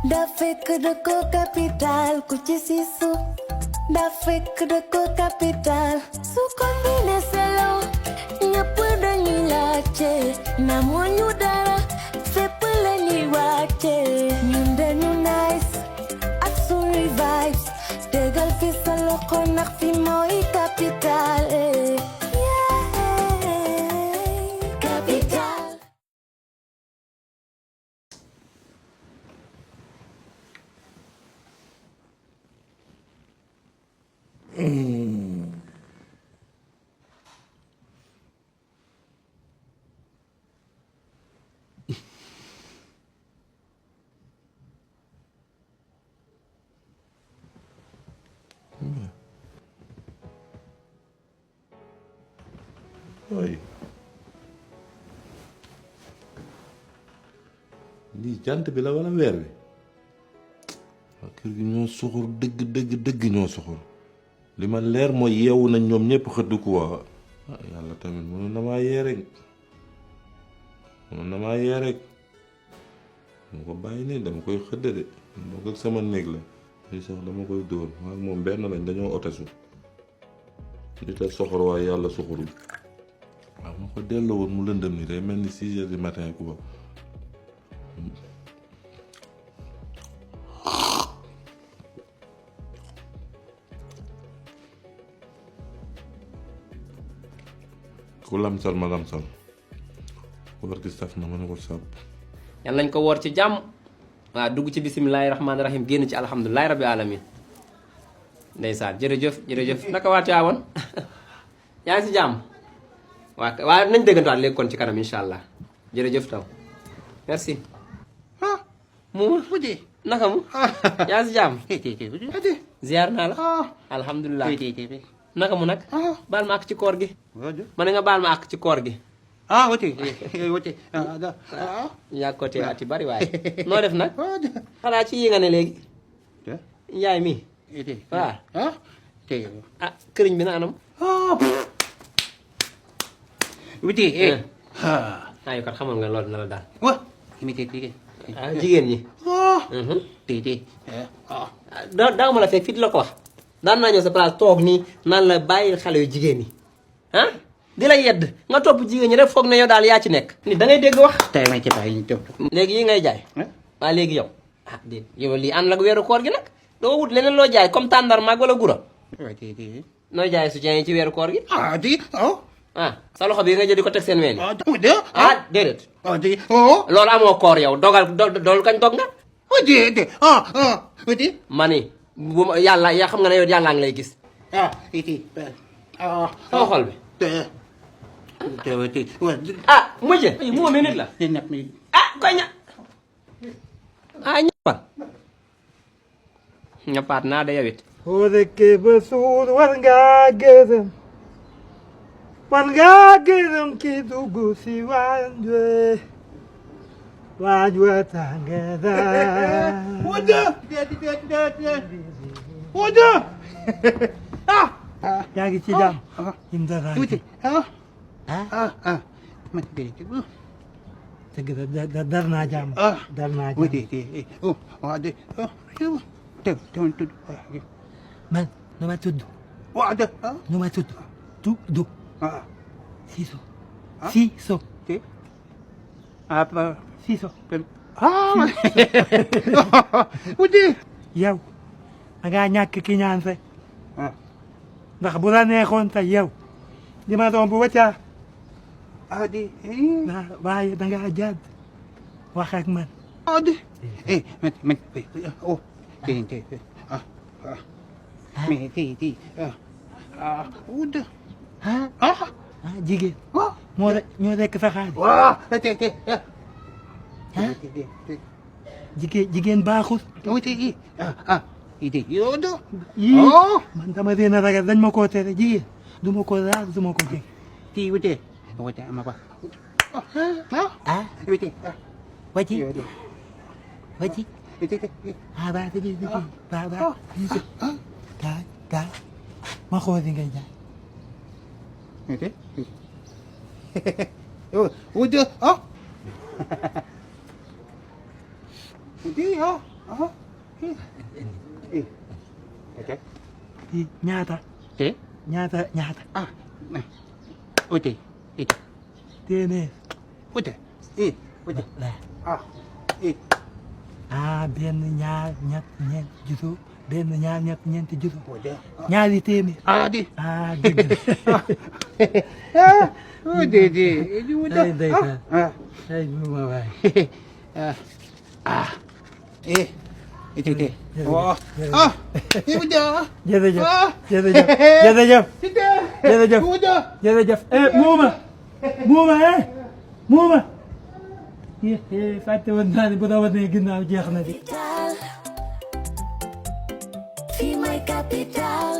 D'Afrique de co-capitale, Kuchisisu. D'Afrique de co-capitale, su combine selo. Nyapa dañuy laajte, namuñu dara, fépp lañuy wàcce. Ñun dañu nice, ak suñuy vibes. Tegal fi sa loxo ndax fi mooy capitale. Capital. Oi. Lii jant bi la wala weer bi waa kër gi ñoo soxor dëgg ñoo soxor li ma leer mooy yeewu nañ ñoom ñëpp xëdd ku waa yàlla tamit mënoon na maa yee rek mu ko bàyyi nii dama koy xëdd de bokk ak sama néeg la lii sax dama koy dóor maa ak moom benn lañ dañoo otesu nit a soxor waaye yàlla soxorul waaw ma ko delloo woon mu lëndëm ni day mel ni 6 heures du matin ku ba ku lamsal ma lamsal war gi saf na ma ne ko sàpp yàlla nañ ko woor ci jàmm waaw dugg ci bisimilahi rahmaani rahim génn ci alhamdulilahi rabbi alamin ndeysaan jërëjëf naka waa Tiwaawan yaa ngi si jàmm waa nañ déggantaat léegi kon ci kanam incha allah jërëjëf taw merci mu fuji naka mu yaa ngi si jàmm ziar naa la alhamdulilah naka mu nag baal ma ak ci koor gi ma ne nga baal ma ak ci koor gi yaa ko tee ati bari waaye noo def nag xanaa ci yi nga ne léegi njaay mi waaw këriñ bi na anam ayo kat xamal nga loolu na la daal jigéen ñi daaw ma la fekk fit la ko wax daan naa ñëw sa place toog nii naan la bàyyil xale yu jigéen ñi di la yedd nga topp jigéen ñi rek foog ne yow daal yaa ci nekk ni da ngay dégg wax léegi yi ngay jaay waa léegi yow déet yow lii ànd ak weeru koor gi nag doo wut leneen loo jaay comme tàndar maag wala gura nooy jaay soutien yi ci weeru koor gi sa loxo bi nga jël di ko teg seen ween déedéet loolu amoo koor yow dogal kañ dog nga ma ni yàlla yaa xam nga ne yow yàllaa ngi lay gis sama xol bi mujje moo mi nit la koy ñappaat naa da yawit soo dëkkee ba suur war ngaa gërëm ki dugg si waañ wa tànga wada yaa ngi ci jàmm im dara dar naa jàmm man nu ma tudd tudd Siso yow da ngaa ñàkk ki ñaan fe ndax bu la neexoon tey yow di ma doon bu wacca waaye da ngaa jàdd wax ak man jigéen ñoo rekk sa xaalis jigéen baaxul man dama leen a ragal dañ ma koo tere jigéen du ma ko laal du ma ko jege waji ba digi ba kaay ma xool li ngay jaay udah Oke. Ñaata Oke. ñaata Ah. Nah. Oke. Itu. téeméer Oke. Oke. Ah. benn ñaar ñett ñeent juróom benn ñaar ñett ñeent juróom Oke. ñaari téeméer Di. dëgg Udah di. Ini udah. Ay, ndeysaan. ay bu ma waay Itu deh. Jërëjëf. Wah. Ini udah. jërëjëf Ah. jërëjëf jërëjëf Sudah. jërëjëf Udah. jërëjëf muuma muuma fàtte woon naa ne bu rawatee ginnaaw jeex na di Capital. Fii mooy capital.